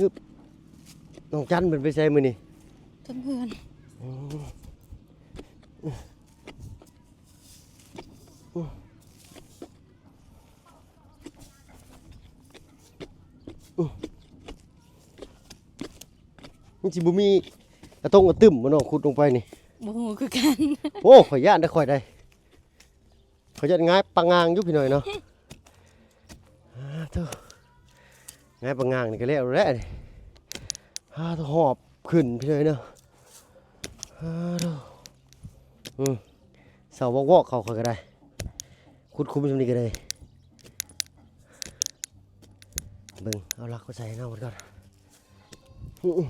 ຮຶບ ນ້ອງຈັນເພິ່ນໄປໃສມື້ນີ້? ເທິງເຮືອນ. ອໍ ມັນຊິບໍ່ມີກະຕົງກະຕຶ້ມບໍ່ນ້ອງ ຂຸດລົງໄປນີ້? ບໍ່ຮູ້ຄືກັນ. ໂອ້ ຂ້ອຍຢ້ານເດ້ ຂ້ອຍໄດ໋ ຂ້ອຍຢ້ານຫງາຍປະງາງຢູ່ພີ່ນ້ອງເນາະ. ອາ ໂທ້ ຫງາຍປະງາງນີ້ກະແລ້ວແຫຼະນີ້. ອາ ໂທ້ ຫອບຂຶ້ນພີ່ນ້ອງເນາະ. ອາ ໂທ້ ອືມ ເສົາວອກໆ ເຂົາຂ້ອຍກະໄດ້ ຂຸດຂຸມຊ່ຳນີ້ກະໄດ້. ເບິ່ງ ເອົາຫຼັກໄປໃສ່ເນາະ ເບິ່ງກ່ອນ. ອືມ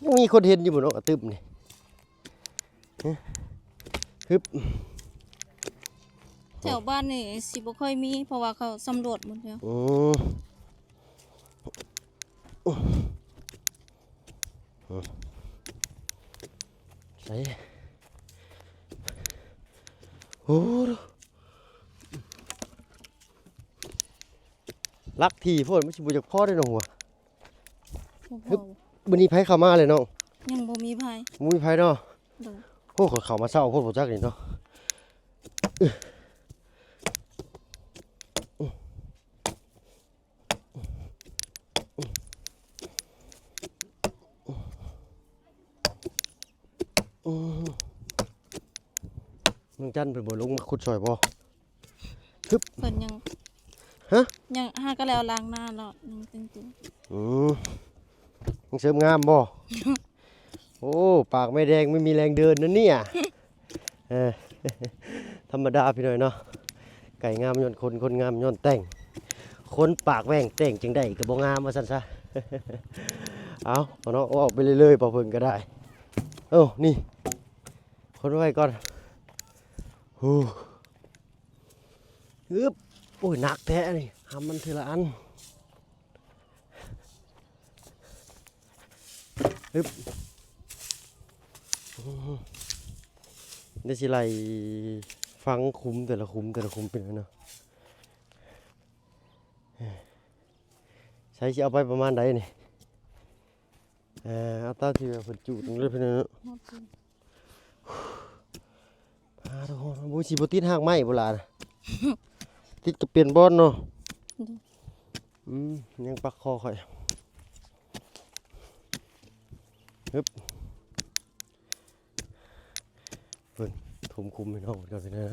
ຍັງມີຄົນເຫັນຢູ່ບໍ່ເນາະ ກະຕຶ້ມນີ້? ຮຶບ ແຖວບ້ານນີ້ຊິບໍ່ຄ່ອຍມີ ເພາະວ່າເຂົາສຳຫຼວດໝົດແລ້ວ. ອືມ ໃສ ໂອ້ ຫຼັກທີ່ໂພດ ມັນຊິບໍ່ຢາກພໍໄດ໋ນ້ອງຫົວ. ບໍ່ພໍ. ຮຶບ ມື້ນີ້ໃຜເຂົ້າມາແລ້ວນ້ອງ? ຍັງບໍ່ມີໃຜ. ບໍ່ມີໃຜເນາະ? ໂດຍ. ໂອ້ ຂ້ອຍເຂົ້າມາເຊົ້າໂພດບໍ່ຈັກນີ້ເນາະ. ອືມ ນ້ອງຈັນເພິ່ນບໍ່ລົງມາຂຸດຊ່ອຍບໍ່? ຮຶບ ເພິ່ນຍັງ ຮະ? ຍັງ ຫາກະແລ້ວລ້າງໜ້າເນາະ ຍັງແຕ່ງຕົວ. ອືມ ຍັງເສີມງາມບໍ່? ໂອ້ ປາກໄມ້ແດງໄມ່ມີແຮງເດີນນະເນຍ. ເອີ ທຳມະດາພີ່ນ້ອງເນາະ ໄກ່ງາມຍ້ອນຄົນ ຄົນງາມຍ້ອນແຕ່ງ. ຄົນປາກແຫວ່ງແຕ່ງຈັ່ງໃດກະບໍ່ງາມ ວ່າຊັ້ນຊະ. ເອົາເນາະ ເວົ້າໄປເລື້ອຍໆ ບໍ່ເພິ່ງກະໄດ້. ໂອ້ ນີ້ ຄົນໄວ້ກ່ອນ. ໂອ້ ຮຶບ ໂອ້ຍ ໜັກແທ້ອັນນີ້ ຫຳມັນເທື່ອລະອັນ. ຮຶບ ດຽວຊິໄລ່ຝັງຂຸມແຕ່ລະຂຸມ ແຕ່ລະຂຸມໄປເລີຍເນາະ. ໃສຊິເອົາໄປປະມານໃດນີ້? ເອີ ເອົາຕາມທີ່ວ່າເພິ່ນຈູດເລີຍພີ່ນ້ອງເນາະ. ອາ ໂທ້ ບໍ່ ຊິບໍ່ຕິດຮາກໄມ້ບໍ່ລະ? ຕິດກະປ່ຽນບ່ອນເນາະ. ອືມ ຍັງປັກຄໍຂ້ອຍ. ຮຶບ ເບິ່ງ ຖົມຂຸມໃຫ້ນ້ອງເພິ່ນກ່ອນເດີ.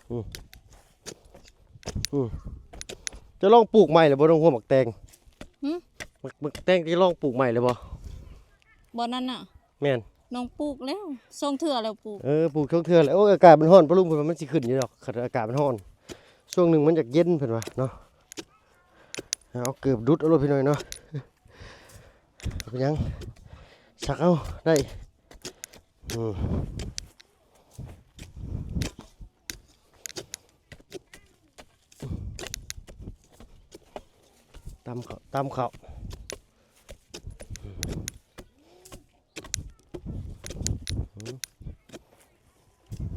ອືມ ອືມ ຈະລອງປູກໃໝ່ແລ້ວບໍ່ ນ້ອງຫົວ ໝາກແຕງ? ຫື? ໝາກ ໝາກແຕງຈະລອງປູກໃໝ່ແລ້ວບໍ່? ບ່ອນນັ້ນນະ? ແມ່ນ ນ້ອງປູກແລ້ວ ສອງເທື່ອແລ້ວປູກ. ເອີ ປູກສອງເທື່ອແລ້ວ. ໂອ້ຍ ອາກາດມັນຮ້ອນ ປ້າລຸງເພິ່ນວ່າມັນຊິຂຶ້ນຢູ່ດອກ ຄັນອາກາດມັນຮ້ອນ. ຊ່ວງໜຶ່ງມັນຢາກເຢັນເພິ່ນວ່າເນາະ. ເອົາເກີບດຸດເອົາໂລດພີ່ນ້ອງເນາະ. ເປັນຫຍັງ ຊັກເອົາໄດ້. ອືມ ຕຳເຂົ້າ ຕຳເຂົ້າ.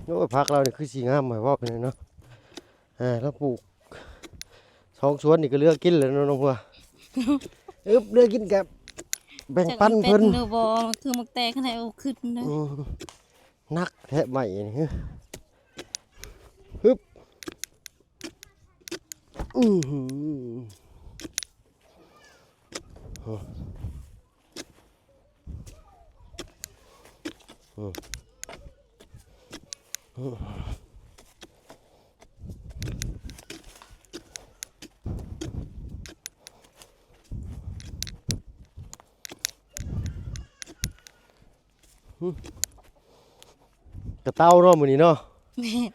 ໂອ້ຍ ຜັກລາວນີ້ຄືຊິງາມ ໃຫ້ເວົ້າໄປເນາະ. ເອີ ລາວປູກສອງສວນນີ້ກະເຫຼືອກິນແລ້ວເນາະ ນ້ອງຫົວ. ອຶບ ເຫຼືອກິນກະແບ່ງປັນເພິ່ນ ຈັກມັນເປັນຫຼືບໍ່ ຄືໝາກແຕງຫັ້ນແຫຼະ. ໂອ້ ຂຶ້ນເດີ. ອືມ ໜັກແທ້ໄມ້ນີ້. ຮຶບ ອືຫື ອື ກະເຕົາເນາະມື້ນີ້ເນາະ. ແມ່ນ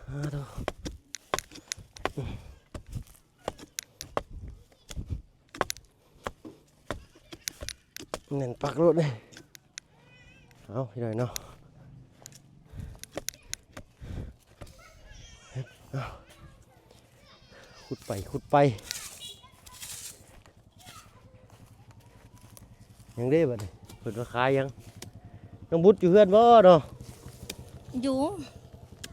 ອາ ໂທ້ ແໜ້ນປັກໂລດເດ້. ເອົາ ພີ່ນ້ອງເນາະ ເອົາ ຂຸດໄປ ຂຸດໄປ. ຫຍັງເດ້ບັດນີ້ ເພິ່ນມາຂາຍຫຍັງ? ນ້ອງບຸດຢູ່ເຮືອນບໍ່ເນາະ? ຢູ່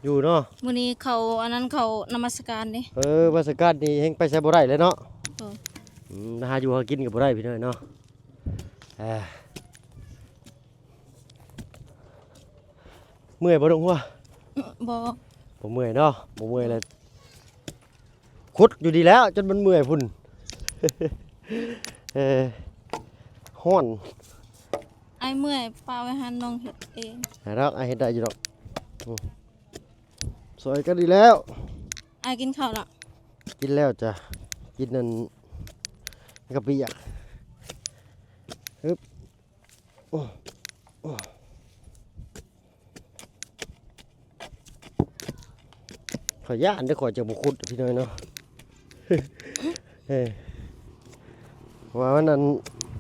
ຢູ່ເນາະ. ມື້ນີ້ເຂົາ ອັນນັ້ນ ເຂົານະມັດສະການເດ້. ເອີ ນະມັດສະການນີ້ແຮ່ງໄປໃສບໍ່ໄດ້ເລີຍເນາະ. ໂດຍ. ອືມ ຫາຢູ່ຫາກິນກໍບໍ່ໄດ້ ພີ່ນ້ອງເນາະ. ເອີ ເມື່ອຍບໍ່ ນ້ອງຫົວ? ອື ບໍ່ ບໍ່ເມື່ອຍເນາະ. ບໍ່ເມື່ອຍແລ້ວ ຂຸດຢູ່ນີ້ແລ້ວ ຈົນມັນເມື່ອຍພຸ້ນ. ເອີ ຮ້ອນ. ອ້າຍເມື່ອຍ ປະໄວ້ຫັ້ນ ນ້ອງເຮັດເອງ. ໄດ້ດອກ ອ້າຍເຮັດໄດ້ຢູ່ດອກ. ອື ຊ່ອຍກັນອີກແລ້ວ. ອ້າຍກິນເຂົ້າລະ? ກິນແລ້ວຈ້ະ ກິນອັນ ກະປິອະ. ຮຶບ ໂອ້ ໂອ້ ຂ້ອຍຢ້ານເດ້ ຂ້ອຍຈະບໍ່ຂຸດ ພີ່ນ້ອງເນາະ. ເອີ ເພາະວ່າມັນ ອັນ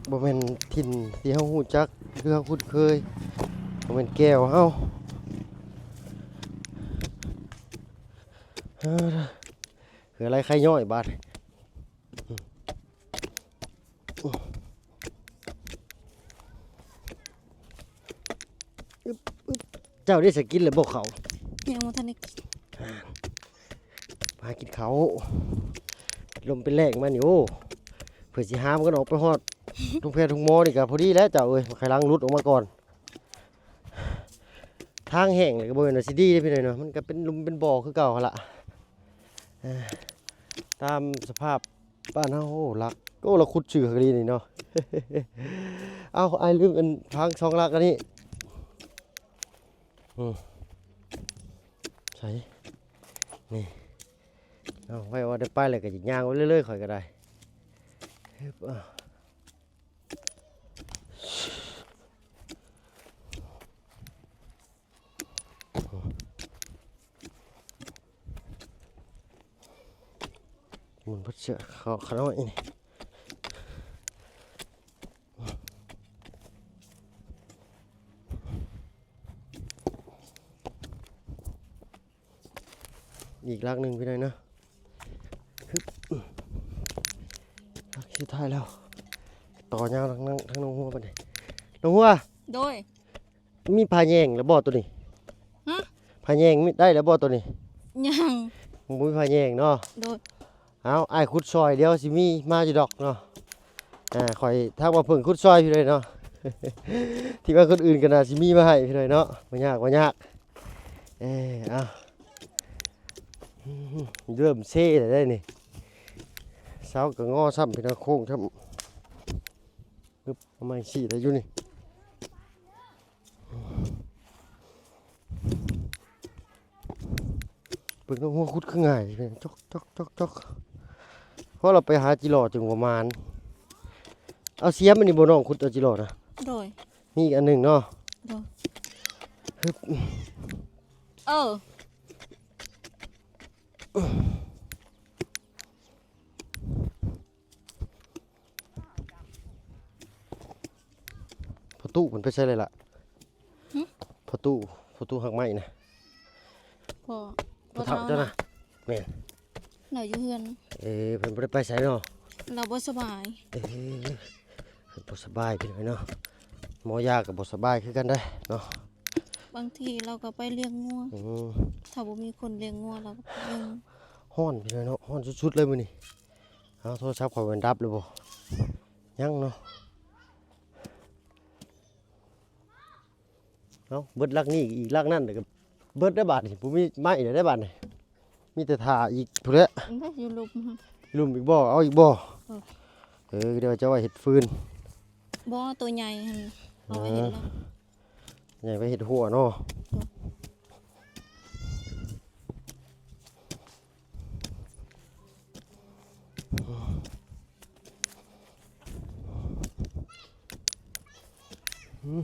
ບໍ່ແມ່ນຖິ່ນທີ່ເຮົາຮູ້ຈັກ ຫຼື ເຮົາຄຸ້ນເຄີຍ ບໍ່ແມ່ນແກ້ວເຮົາ. ເອີ ເຫື່ອໄຫຼໄຄຍ້ອຍບາດ. ເຈົ້າໄດ້ສະກິນແລ້ວບໍ່ເຂົ້າ? ຍັງບໍ່ທັນໄດ້ກິນ. ອ່າ ມາກິນເຂົ້າ ລົມເປັນແລງມານີ້ ໂອ້ ເພື່ອຊິຫາມກັນອອກໄປຮອດໂຮງແພໂຮງໝໍນີ້ກະພໍດີແລ້ວເຈົ້າເອີຍ. ໄຂ່ຫຼັງຫຼຸດອອກມາກ່ອນ. ທາງແຫ້ງແລ້ວກໍບໍ່ແມ່ນວ່າຊິດີເດ້ພີ່ນ້ອງເນາະ ມັນກໍເປັນຫຼຸມເປັນບໍ່ຄືເກົ່າຫັ້ນລະ. ເອີ ຕາມສະພາບ ບ້ານເຮົາ ໂອ້ ຫຼັກ ໂອ້ ລະຂຸດຊື່ຄັກອີ່ຫຼີນີ້ເນາະ. ເອົ້າ ອ້າຍລືມອັນ ພັງສອງຫຼັກອັນນີ້. ອື ໃສ ນີ້ ເອົາ ໄວ້ວ່າໄດ້ໄປແລ້ວກໍຊິຍ່າງໄປເລື້ອຍໆ ຂ້ອຍກໍໄດ້. ຮຶບ ເອົາ. ມັນເບິດເສື້ອເຂົາຂະນ້ອຍນີ້. ອີກຫຼັກໜຶ່ງພີ່ນ້ອງເນາະ. ຮຶບ ຫຼັກສຸດທ້າຍແລ້ວ. ຕໍ່ຍາວທາງ ທາງນ້ອງຫົວບັດນີ້. ນ້ອງຫົວ ໂດຍ. ມີຜ້າແຍງແລ້ວບໍ່ໂຕນີ້? ຮະ? ຜ້າແຍງມີ ໄດ້ແລ້ວບໍ່ໂຕນີ້? ຍັງ ບໍ່ມີຜ້າແຍງເນາະ. ໂດຍ. ເອົາ ອ້າຍຂຸດຊ່ອຍ ດຽວຊິມີມາຢູ່ດອກເນາະ. ອ່າ ຂ້ອຍ ທາງວ່າເພິ່ງຂຸດຊ່ອຍຢູ່ເດ້ເນາະ. ທີ່ວ່າຄົນອື່ນກໍໜ້າຊິມີມາໃຫ້ພີ່ນ້ອງເນາະ. ບໍ່ຍາກ ບໍ່ຍາກ. ເອີ ເອົາ ເລີ່ມເຊແລ້ວເດ້ນີ້. ເສົາກໍງໍຊ້ຳ ເປັນໂຄ້ງຊ້ຳ. ປະມານສີ່ໄດ້ຢູ່ນີ້. ເບິ່ງນ້ອງຫົວຂຸດຄືງ່າຍ ຈອກ ຈອກ ຈອກ ຈອກ. ເພາະເຮົາໄປຫາຈິຫຼໍ່ຈຶ່ງບໍ່ໝານ. ເອົາສຽມອັນນີ້ບໍ່ນ້ອງ ຂຸດເອົາຈິຫຼໍ່ນະ? ໂດຍ. ມີອີກອັນໜຶ່ງເນາະ. ໂດຍ. ຮຶບ ເອີ. ພໍ່ຕູ້ເພິ່ນໄປໃສແລ້ວລະ? ຫຶ? ພໍ່ຕູ້ ພໍ່ຕູ້ຮັກໄມ້ນະ. ພໍ່ ພໍ່ເຖົ້າເຈົ້ານະ? ແມ່ນ. ລາວຢູ່ເຮືອນ. ເອີ ເພິ່ນບໍ່ໄດ້ໄປໃສເນາະ? ລາວບໍ່ສະບາຍ. ເອີ ເພິ່ນບໍ່ສະບາຍພີ່ນ້ອງເນາະ. ໝໍຢາກໍບໍ່ສະບາຍຄືກັນເດ້ເນາະ. ບາງທີລາວກໍໄປລ້ຽງງົວ. ອືມ. ຖ້າບໍ່ມີຄົນລ້ຽງງົວ ລາວກໍໄປເບິ່ງ. ຮ້ອນພີ່ນ້ອງເນາະ ຮ້ອນສຸດໆເລີຍມື້ນີ້. ເອົາ ໂທລະສັບຂ້ອຍມັນດັບແລ້ວບໍ່? ຍັງເນາະ. ເອົາ ເບິດຫຼັກນີ້ອີກຫຼັກນັ້ນ ແລ້ວກໍເບິດແລ້ວບາດນີ້. ບໍ່ມີໄມ້ແລ້ວເດ້ບາດນີ້. ມີແຕ່ຖ້າອີກພຸ້ນແຫຼະ. ຢູ່ລຸ່ມ ລຸ່ມອີກບໍ່? ເອົາອີກບໍ່? ເອີ ເອີ ດຽວຈະໄວ້ເຮັດຟືນ. ບໍ່ ໂຕໃຫຍ່ຫັ້ນ ເອົາໄວ້ເຮັດແລ້ວ. ໃຫຍ່ໄປເຮັດຫົວເນາະ. ອືມ.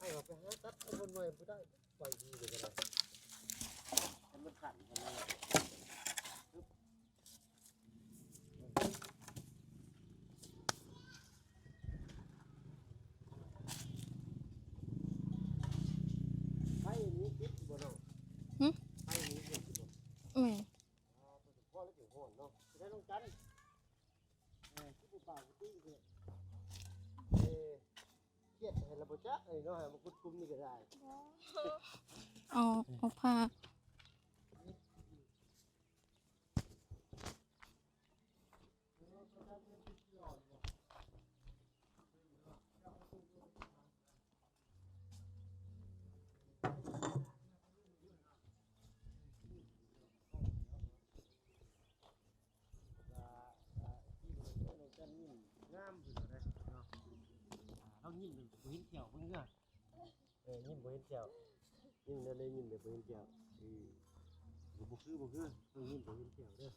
ອ້າຍວ່າໄປຫາຕັດເອົາບ່ອນໃໝ່ບໍ່ໄດ້ ໄປດີເລີຍກໍໄດ້ ໃຫ້ມັນຂັ້ນເທົ່ານັ້ນແຫຼະ. ໄຟນີ້ຕິດຢູ່ບໍ່ນ້ອງ? ຫຶ? ໄຟນີ້ຕິດຢູ່ບໍ່? ແມ່ນ. ອໍ ພໍແລ້ວຈຶ່ງຮ້ອນເນາະ. ໄດ້ນ້ອງຈັນ ເອີ ຄືບໍ່ປາກຕິເດ ເອີ ຄຽດໃຫ້ລະບໍ່ ເອີຍເນາະ ໃຫ້ມາຂຸດຂຸມນີ້ກໍໄດ້. ເອົາ ເອົາຜ້າ ງາມຢູ່ເດ້ເນາະ ລາວຍິ້ມຈົນບໍ່ເຫັນແຂ້ວເບິ່ງເດີ. ເອີ ຍິ້ມບໍ່ເຫັນແຂ້ວ ຍິ້ມແນວໃດຍິ້ມແບບບໍ່ເຫັນແຂ້ວ. ເອີ ບໍ່ຄື ບໍ່ຄື ຕ້ອງຍິ້ມບໍ່ເຫັນແຂ້ວເດີ.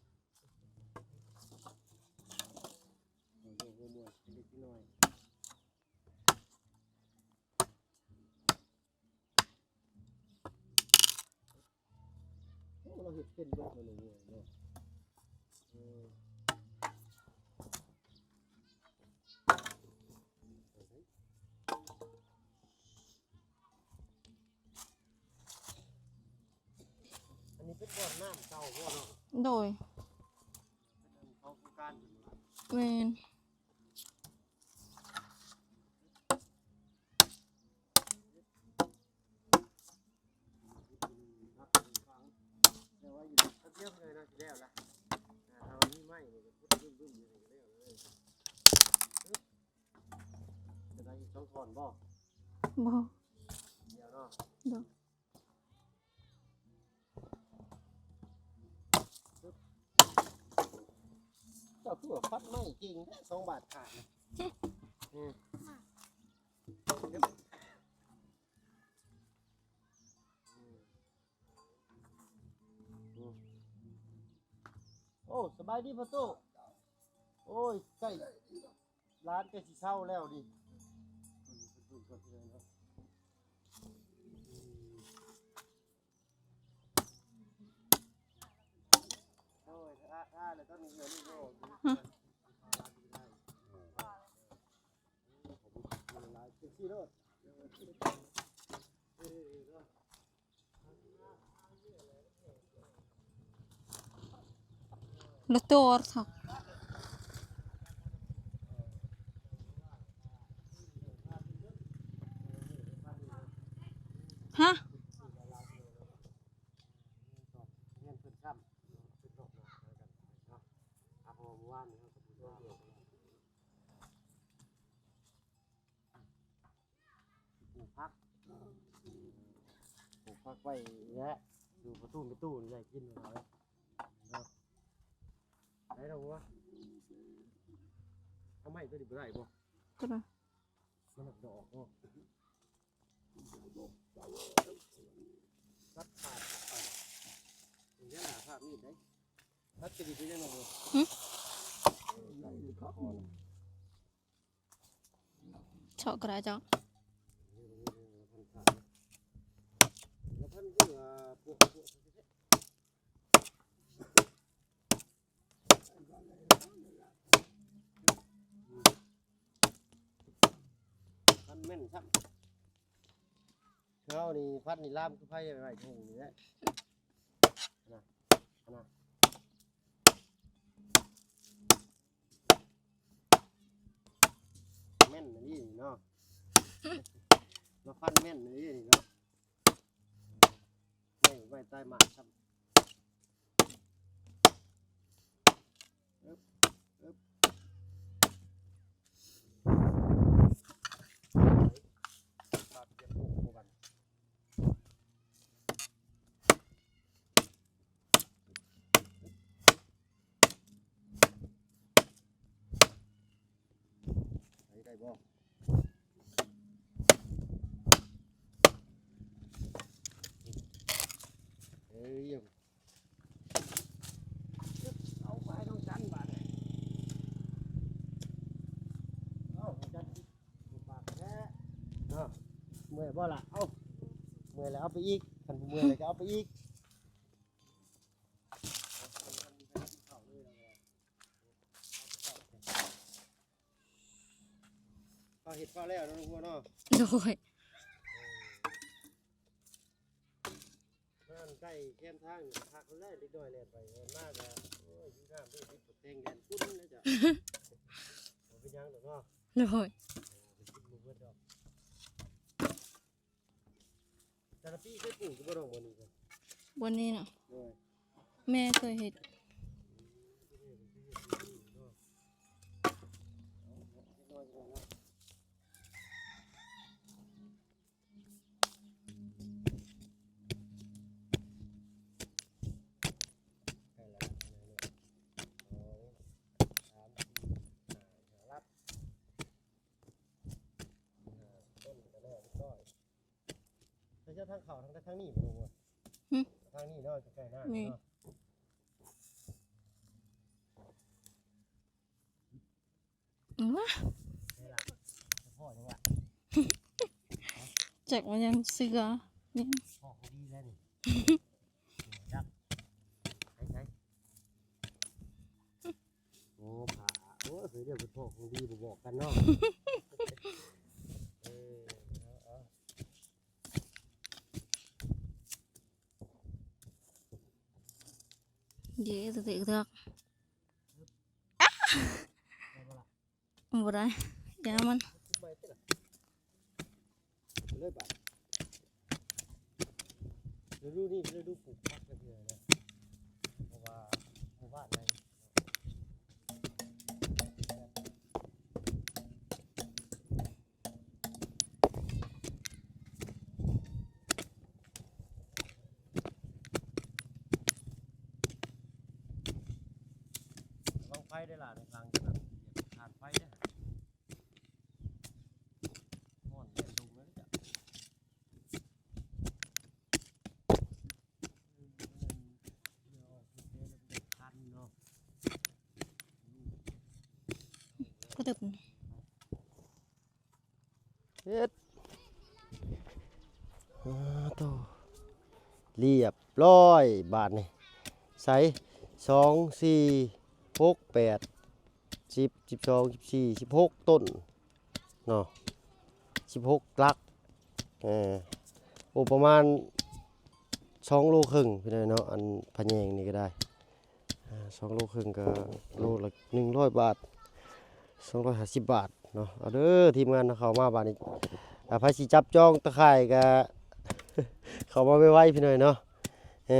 ເອົາເລື່ອງຫົວມ່ວນເລັກນ້ອຍ. ໂອ້ ລາວເຮັດເປັນເບິດເນາະ ເນາະ. ເອີ ອັນນີ້ເປັນບ່ອນນ້ຳເກົ່າບໍ່ເນາະ? ໂດຍ ເປັນອັນເຂົາໂຄງການເພິ່ນບໍ່? ແມ່ນ. ແຕ່ວ່າຢູ່ແປັບດຽວເລີຍເນາະ ຊິແລ້ວລະ. ອ່າ ຖ້າວ່າມີໄມ້ນີ້ກໍຂຸດບຶ້ມໆຢູ່ນີ້ກໍແລ້ວເລີຍ. ຈະໄດ້ອີກສອງທ່ອນບໍ່? ບໍ່ ດຽວເນາະ. ໂດຍ. ເຈົ້າຄືວ່າຟັດໄມ້ເກັ່ງແທ້ ສອງບາດຂາດນະ. ອືມ ອືມ ອືມ. ໂອ້ ສະບາຍດີພໍ່ຕູ້. ໂອ້ຍ ໃກ້ ຫຼານໃກ້ຊິເຊົາແລ້ວນີ້. ໂອ້ຍ ອາ ອາ ແລ້ວຕອນນີ້ເຮືອນນີ້ບໍ່ອອກຢູ່. ຮະ? ຮະ? ປູກຜັກ ປູກຜັກໄວ້ແຫຼະ ຢູ່ປະຕູປະຕູນີ້ໄດ້ກິນແລ້ວເນາະ. ໄດ້ແລ້ວວະ ເອົາໄມ້ຕົວນີ້ບໍ່ໄດ້ບໍ່? ຕົວໃດ? ມັນດອກເນາະ ຕັດຂາດ. ຢ່າຫາພາບນີ້ໄດ້ ຕັດກະດິກໄດ້ຍັງບໍ່? ຫຶ? ເຊາະກໍໄດ້ເຈົ້າ. ພັນແມ່ນຊ້ຳ ເຮົານີ້ພັນນີ້ລາມຄືໄຟໄວ້ທົ່ງນີ້ແຫຼະ. ນະ ນະ ແມ່ນອີ່ຫຼີເນາະ ລະຟັນແມ່ນອີ່ຫຼີເນາະ. ໄມ້ ໄມ້ຕາຍໝາກຊ້ຳ. ໄປໄດ້ບໍ່? ເອີຍ ເອົາໄປນຳກັນບາດນີ້. ເອົາຈັດ ປາກແທ້ເນາະ. ເມື່ອຍບໍ່ລະ? ເອົາ ເມື່ອຍແລ້ວເອົາໄປອີກ ຄັນບໍ່ເມື່ອຍແລ້ວກໍເອົາໄປອີກ. ເຮົາເຮັດຟ້າວແລ້ວເນາະ ລຸງຫົວເນາະ. ໂດຍ. ເອີ ມາໃກ້ແຄມທາງນີ້ ຄັກແລ້ວ ເດັກນ້ອຍແລ່ນໄປແລ່ນມາກໍ ໂອ້ຍ ຢູ່ນ້ຳເດ້ ຕິດບັກແຕງແລ່ນປຸ້ນເລີຍເຈົ້າ. ບໍ່ເປັນຫຍັງດອກເນາະ. ໂດຍ. ເອີ ໄປກິນບໍ່ເບິດດອກ. ແຕ່ລະປີເຄີຍປູກຢູ່ບໍ່ ນ້ອງ ບ່ອນນີ້? ບ່ອນນີ້ນະ ໂດຍ ແມ່ເຄີຍເຮັດ. ແລ້ວເຈົ້າທາງເຂົ້າທາງ ທາງນີ້ບໍ່ຮູ້ວ່າ ຫຶ ທາງນີ້ເນາະ ໃກ້ໆໜ້ານີ້ເນາະ. ວ້າ ໃສ່ລະ ສະເພາະຫຍັງວະ? ຈັກວ່າຫຍັງ ເສືອຫຍັງ ພໍ້ຂອງດີແລ້ວນີ້ ຈັກ ໃສ່ ໃສ່ ໂອ້ ຜ້າ ໂອ້ຍ ເຮີ້ຍ ດຽວໄປພໍ້ຂອງດີບໍ່ບອກກັນເນາະ. ເອີ ເອົາ ເອົາ ເຢ ຕະເຕະກະເທືອກ ໄດ້ບໍ່ລະ? ບໍ່ໄດ້ ຢ່າມັນ ໄປເລີຍບາດ. ລະດູນີ້ເປັນລະດູປູກຜັກກະເທື່ອເນາະ ເພາະວ່າໝູ່ບ້ານໃນ ລະວັງໄຟເດີຫຼານ ຫຼັງຈາກນັ້ນ ຖ່ານໄຟເດີ ຮ້ອນແດດລົງແລ້ວຈ້ະ. ກະຕຶບ ເຮັດ ອ້າ ໂທ້ ລຽບລ້ອຍບາດນີ້. ໃສ່ ສອງ ສີ່ ຫົກ ແປດ ສິບ ສິບສອງ ສິບສີ່ ສິບຫົກຕົ້ນເນາະ ສິບຫົກຫຼັກ ເອີ ໂອ້ ປະມານສອງໂລເຄິ່ງພີ່ນ້ອງເນາະ. ອັນພະແຍງນີ້ກະໄດ້ ອ່າ ສອງໂລເຄິ່ງກະໂລລະໜຶ່ງຮ້ອຍບາດ ສອງຮ້ອຍຫ້າສິບບາດເນາະ. ເອົາເດີ ທີມງານເຮົາເຂົ້າມາບາດນີ້ ອ່າ ໃຜຊິຈັບຈອງຕະຂ່າຍກະ ເຂົ້າມາໄວໆພີ່ນ້ອງເນາະ. ເອີ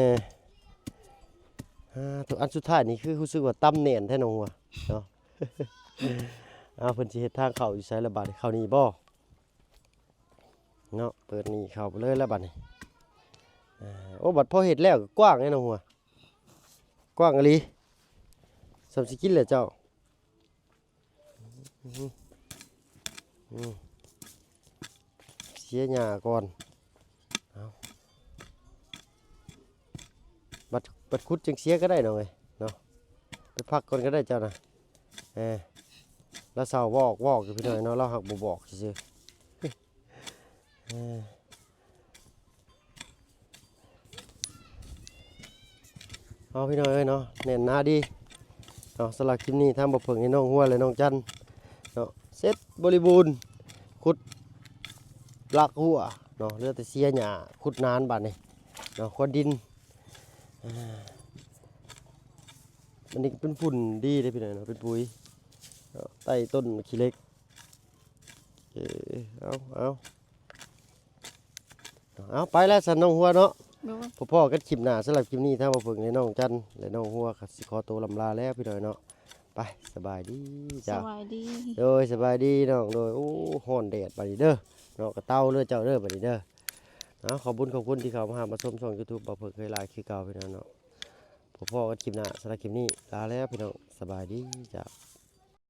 ອ່າ ໂທ້ ອັນສຸດທ້າຍນີ້ຄືຮູ້ສຶກວ່າຕຳແໜ້ນແທ້ ນ້ອງຫົວເນາະ. ເອົາ ເພິ່ນຊິເຮັດທາງເຂົ້າຢູ່ໃສລະບາດນີ້? ເຂົ້ານີ້ບໍ່ເນາະ? ເປີດນີ້ເຂົ້າໄປເລີຍລະບາດນີ້. ອ່າ ໂອ້ ບັດພໍເຮັດແລ້ວກະກວ້າງເດ້ ນ້ອງຫົວ ກວ້າງອີ່ຫຼີ ສ່ຳຊິກິນແຫຼະເຈົ້າ. ອືມ ອືມ ເສຍຫຍ້າກ່ອນ. ເອົາ ບັດ ບັດຂຸດຈຶ່ງເສຍກະໄດ້ ນ້ອງເອີຍເນາະ. ໄປພັກກ່ອນກະໄດ້ເຈົ້ານະ. ເອີ ລາວເຊົາວອກວອກຢູ່ພີ່ນ້ອງເນາະ ລາວຫາກບໍ່ບອກຊື່ໆ. ເອີ ເອົາ ພີ່ນ້ອງເອີຍເນາະ ແໜ້ນໜາດີເນາະ. ສຳລັບຄລິບນີ້ທາງບ່າວເຜິ້ງ ແລະ ນ້ອງຫົວ ແລະ ນ້ອງຈັນເນາະ ເສັດບໍລິບູນ ຂຸດຫຼັກຮົ້ວເນາະ. ເຫຼືອແຕ່ເສຍຫຍ້າ ຂຸດໜານບາດນີ້ເນາະ ຂວດດິນ. ອ່າ ອັນນີ້ກະເປັນຝຸ່ນດີເດ້ພີ່ນ້ອງເນາະ ເປັນປຸ໋ຍເນາະ ໃຕ້ຕົ້ນຂີ້ເຫຼັກ. ເອີ ເອົາ ເອົາ ເອົາ ໄປແລ້ວຊັ້ນ ນ້ອງຫົວເນາະ. ໂດຍ ພໍ້ກັນຄລິບໜ້າ. ສຳລັບຄລິບນີ້ທາງບ່າວເຜິ້ງ ແລະ ນ້ອງຈັນ ແລະ ນ້ອງຫົວ ກະຊິຂໍໂຕລ່ຳລາແລ້ວພີ່ນ້ອງເນາະ. ໄປ ສະບາຍດີ ສະບາຍດີ. ໂດຍ ສະບາຍດີນ້ອງ. ໂດຍ ໂອ້ ຮ້ອນແດດບາດນີ້ເດີເນາະ ກະເຕົາເດີເຈົ້າເດີບາດນີ້ເດີ. ເອົາ ຂອບບຸນຂອບຄຸນທີ່ເຂົ້າມາຮັບມາຊົມຊ່ອງຢູທູບບ່າວເຜິ້ງເຄີຍຫຼາຍຄືເກົ່າພີ່ນ້ອງເນາະ. ພໍ້ກັນຄລິບໜ້າ. ສຳລັບຄລິບນີ້ລາແລ້ວພີ່ນ້ອງ ສະບາຍດີເຈົ້າ.